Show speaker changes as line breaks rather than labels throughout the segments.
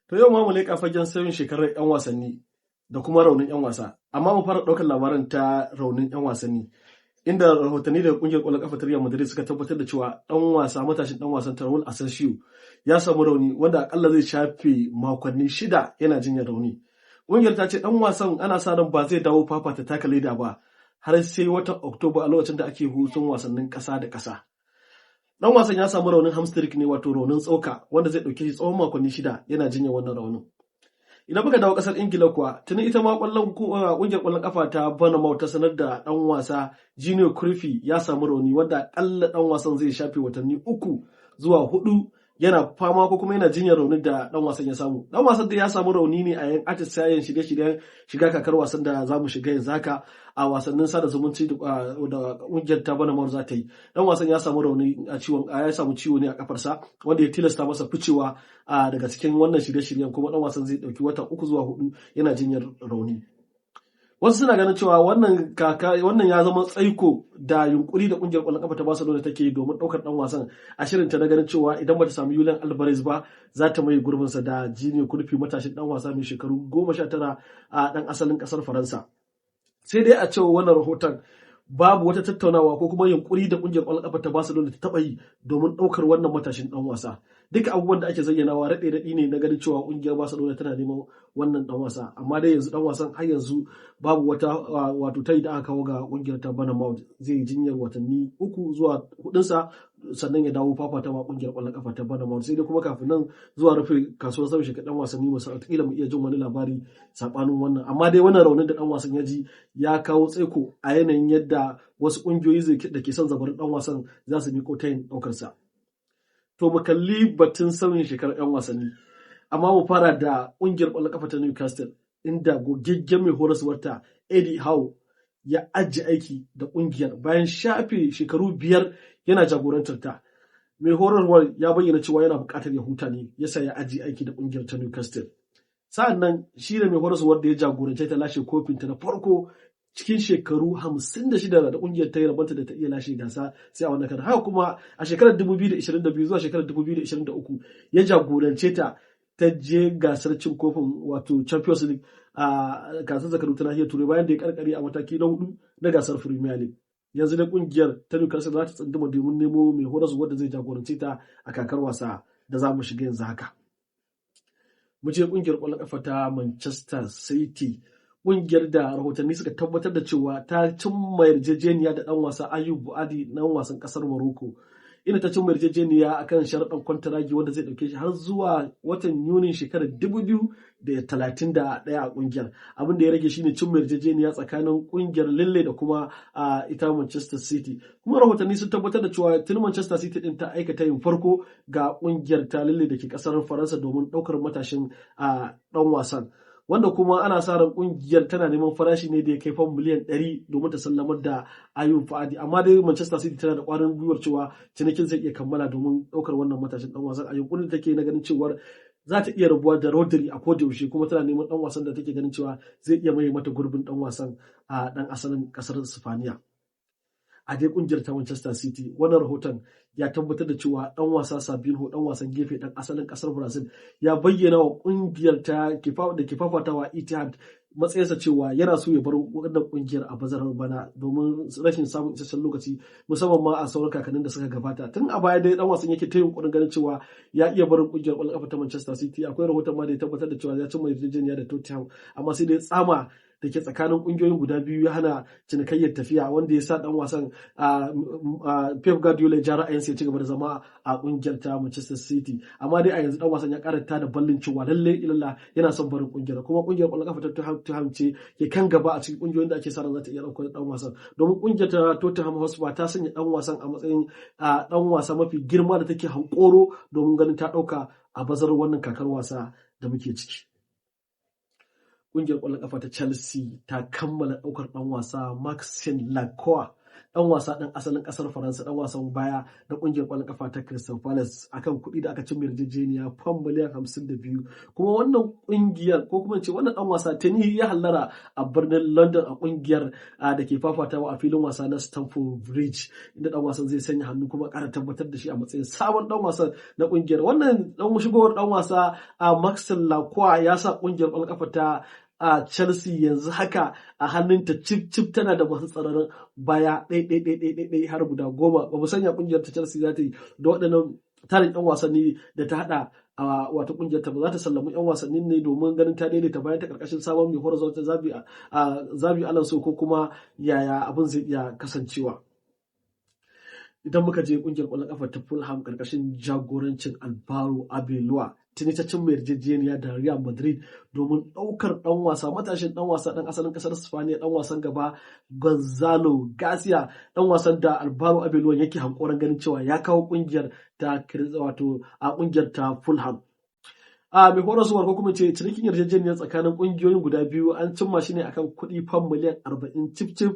To yau ma mu leƙa fagen sauyin shekarar 'yan wasanni da kuma raunin 'yan wasa. Amma mu fara ɗaukar labarin ta raunin 'yan wasanni, inda rahotanni daga ƙungiyar ƙwallon ƙafa ta Real Madrid suka tabbatar da cewa ɗan wasa matashin ɗan wasan Raul Asensio ya samu rauni wanda akalla zai shafe makonni 6 yana jinyar rauni. Ƙungiyar ta ce ɗan wasan ana sa ran ba zai dawo fafata taka leda ba har sai watan Oktoba, a lokacin da ake hutun wasannin ƙasa da ƙasa. Dan wasan ya samu raunin hamstring ne, wato raunin tsoka, wanda zai ɗauke shi tsawon makonni 6 yana jinyar wannan raunin. Idan muka dawo ƙasar Ingila kuwa, tuni ita ma ƙungiyar ƙwallon ƙafa ta Bournemouth ta sanar da ɗan wasa Junior Kroupi ya samu rauni wanda akalla ɗan wasan zai shafe watanni 3 zuwa 4 yana fama ko kuma yana jinyar raunin da ɗan wasan ya samu. Ɗan wasan da ya samu rauni ne a yan atisayen shirye-shiryen shiga kakar wasan da za mu shiga yanzu haka, a wasannin sada zumunci da ƙungiyar ta Bournemouth za ta yi. Ɗan wasan ya samu rauni a ciwon ya samu ciwo ne a kafarsa wanda ya tilasta masa ficewa daga cikin wannan shirye-shiryen, kuma ɗan wasan zai ɗauki wata 3 zuwa 4 yana jinyar rauni. Wasu suna ganin cewa wannan kaka wannan ya zama tsaiko da yunkuri da kungiyar kwallon kafa ta Barcelona take domin daukar dan wasan a shirin ta na ganin cewa idan bata samu Julian Alvarez ba, za ta mai gurbinsa da Junior Kroupi, matashin dan wasa mai shekaru 19 a dan asalin kasar Faransa. Sai dai a cewa wannan rahoton, babu wata tattaunawa ko kuma yunkuri da kungiyar kwallon kafa ta Barcelona ta taba yi domin daukar wannan matashin dan wasa. Duka abubuwan da ake zayyanawa raɗe raɗi ne na ganin cewa kungiyar Barcelona tana neman wannan dan wasa, amma dai yanzu dan wasan har yanzu babu wata wato tayi da aka kawo ga kungiyar ta Bournemouth. Zai jinyar watanni 3 zuwa 4-nsa, sannan ya dawo fafatawa kungiyar kwallon kafa ta Bournemouth. Sai dai kuma kafin nan zuwa rufe kasuwar sauyin shekarar dan wasanni, musu wataƙila mu iya jin wani labari sabanin wannan. Amma dai wannan raunin da dan wasan ya ji ya kawo tsaiko a yanayin yadda wasu kungiyoyi da ke son zabarin dan wasan za su miko tayin ɗaukar sa. To mu kalli batun sauyin shekarar 'yan wasanni, amma mu fara da ƙungiyar ƙwallon kafa ta Newcastle, inda gogaggen mai horaswarta Eddie Howe ya ajiye aiki da ƙungiyar bayan shafe shekaru 5 yana jagorantar ta. Mai horarwar ya bayyana cewa yana buƙatar ya huta ne yasa ya ajiye aiki da ƙungiyar ta Newcastle. Sa'an nan shi ne mai horaswar da ya jagorance ta lashe kofinta na farko cikin shekaru 56 da kungiyar ta yi rabanta da ta iya lashe gasa sai a wannan karan. Haka kuma a shekarar 2022 zuwa shekarar 2023 ya jagorance ta ta je gasar cin kofin, wato Champions League, a gasar zakaru ta nahiyar Turai, bayan da ya karkare a mataki na hudu na gasar Premier League. Yanzu da kungiyar ta Newcastle za ta tsunduma domin nemo mai horaswa da zai jagorance ta a kakar wasa da za mu shiga yanzu haka. Mu je kungiyar kwallon kafa ta Manchester City, kungiyar da rahotanni suka tabbatar da cewa ta cimma yarjejeniya da dan wasa Ayyoub Bouaddi, dan wasan kasar Morocco, inda ta cimma yarjejeniya akan sharaɗin kwantaragi wanda zai ɗauke shi har zuwa watan Yunin shekarar 2031 a kungiyar. Abin da ya rage shine cimma yarjejeniya tsakanin kungiyar Lille da kuma ita Manchester City. Kuma rahotanni sun tabbatar da cewa tun Manchester City din ta aikata yin farko ga kungiyar ta Lille da ke kasar Faransa domin ɗaukar matashin ɗan wasan, wanda kuma ana sa ran kungiyar tana neman farashi ne da ya kai fam miliyan 100 domin ta sallamar da Ayyoub Bouaddi. Amma dai Manchester City tana da kwarin gwiwar cewa cinikin zai iya kammala domin daukar wannan matashin dan wasan, a yunkurin da take na ganin cewar za ta iya rabuwa da Rodri a koda yaushe, kuma tana neman dan wasan da take ganin cewa zai iya maye mata gurbin dan wasan a dan asalin kasar Sifaniya. A dai kungiyar ta Manchester City, wannan rahoton ya tabbatar da cewa dan wasa Savinho, dan wasan gefe dan asalin kasar Brazil, ya bayyana wa kungiyar ta da ke fafatawa Etihad matsayinsa cewa yana so ya bar wannan kungiyar a bazarar bana domin rashin samun isasshen lokaci, musamman ma a sauran kakannin da suka gabata. Tun a baya dai dan wasan yake ta yunkurin ganin cewa ya iya barin kungiyar kwallon kafa ta Manchester City. Akwai rahoton ma da ya tabbatar da cewa ya cimma yarjejeniya da Tottenham, amma sai dai tsama da ke tsakanin kungiyoyin guda biyu ya hana cinikayyar tafiya, wanda ya sa dan wasan Pep Guardiola ya ja ra'ayinsa ya ci gaba da zama a kungiyar ta Manchester City. Amma dai a yanzu dan wasan ya karanta da ballin cewa lalle ilalla yana son barin kungiyar, kuma kungiyar kwallon kafa ta Tottenham ce ke kan gaba a cikin kungiyoyin da ake sa ran za ta iya ɗaukar dan wasan, domin kungiyar ta Tottenham Hotspur ta sanya dan wasan a matsayin dan wasa mafi girma da take hankoro domin ganin ta ɗauka a bazarar wannan kakar wasa da muke ciki. Kungiyar ƙwallon ƙafa ta Chelsea ta kammala ɗaukar ɗan wasa Maxence Lacroix. Ɗan wasa ɗan asalin ƙasar Faransa, ɗan wasan baya na ƙungiyar ƙwallon ƙafa ta Crystal Palace, akan kuɗi da aka cimma yarjejeniya fam miliyan 52. Kuma wannan ƙungiyar, ko kuma ce wannan ɗan wasa, tuni ya hallara a birnin London a ƙungiyar da ke fafatawa a filin wasa na Stamford Bridge, inda ɗan wasan zai sanya hannu kuma ƙara tabbatar da shi a matsayin sabon ɗan wasan na ƙungiyar. Wannan ɗan shigowar ɗan wasa a Maxence Lacroix ya sa ƙungiyar ƙwallon ƙafa ta a Chelsea yanzu haka a hannunta cif cif tana da masu tsaron baya ɗai ɗai ɗai ɗai ɗai har guda 10. Ba mu sanya ƙungiyar ta Chelsea za ta yi da waɗannan tarin 'yan wasanni da ta haɗa a wato ƙungiyar ta ba. Za ta sallami 'yan wasannin ne domin ganin ta daidaita bayan ta karkashin sabon mai horar ta Xabi Alonso, ko kuma yaya abin zai iya kasancewa? Idan muka je kungiyar ƙwallon kafa ta Fulham karkashin jagorancin Alvaro Arbeloa, tuni ta cimma yarjejeniya da Real Madrid domin ɗaukar ɗan wasa, matashin ɗan wasa ɗan asalin ƙasar Spaniya, ɗan wasan gaba Gonzalo Garcia, ɗan wasan da Alvaro Arbeloa yake hankoran ganin cewa ya kawo kungiyar ta, wato a kungiyar ta Fulham. A mai horaswar, ko kuma ce cinikin yarjejeniyar tsakanin kungiyoyin guda biyu an cimma shi ne akan kuɗi fam miliyan 40 cif cif,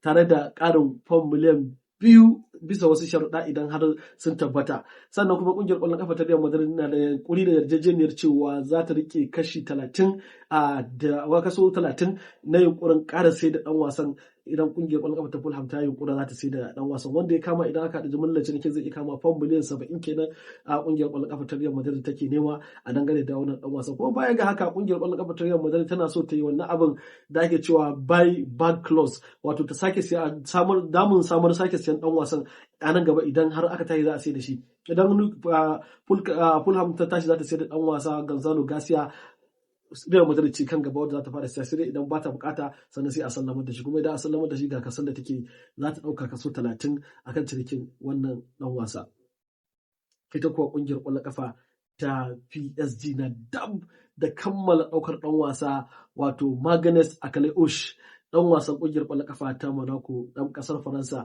tare da ƙarin fam miliyan 2 bisa wasu sharuɗa idan har sun tabbata. Sannan kuma ƙungiyar ƙwallon ƙafa ta Real Madrid na da yankuri da yarjejeniyar cewa za ta rike kashi 30 a da kaso 30 na yunkurin ƙara sai da ɗan wasan. Idan ƙungiyar ƙwallon ƙafa ta Fulham ta yunkura za ta sai da ɗan wasan, wanda ya kama idan aka haɗa jimillar cinikin zai iya kama fam miliyan 70 kenan a ƙungiyar ƙwallon ƙafa ta Real Madrid take nema a dangane da wannan ɗan wasan. Kuma baya ga haka, ƙungiyar ƙwallon ƙafa ta Real Madrid tana so ta yi wannan abin da ake cewa buy back clause, wato ta sake siya, samar damun samar sake siyan ɗan wasan a nan gaba idan har aka tashi za a sai da shi. Idan Fulham ta tashi za ta sayar da ɗan wasa Gonzalo Garcia, Real Madrid ce kan gaba wadda za ta fara siya, sai dai idan ba ta bukata sannan sai a sallamar da shi. Kuma idan a sallamar da shi, ga kasan da take za ta ɗauka, kaso 30 akan cinikin wannan ɗan wasa. Ita kuwa ƙungiyar ƙwallon ƙafa ta PSG na dab da kammala ɗaukar ɗan wasa, wato Maghnes Akliouche, ɗan wasan ƙungiyar ƙwallon ƙafa ta Monaco, ɗan ƙasar Faransa.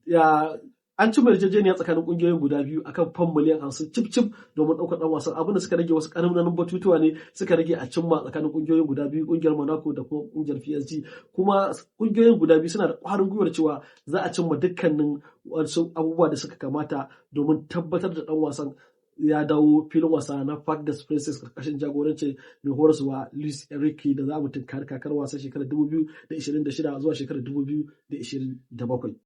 Ya an ci yarjejeniya tsakanin kungiyoyin guda biyu akan fam miliyan 50 cif cif domin ɗaukar ɗan wasan. Abin da suka rage wasu ƙananan batutuwa ne suka rage a cimma tsakanin kungiyoyin guda biyu, kungiyar Monaco da kuma kungiyar PSG. Kuma kungiyoyin guda biyu suna da ƙwarin gwiwar cewa za a cimma dukkanin wasu abubuwa da suka kamata domin tabbatar da ɗan wasan ya dawo filin wasa na Parc des Princes karkashin jagorancin mai horaswa Luis Enrique, da za mu tunkari kakar wasan shekarar 2026 zuwa shekarar 2027.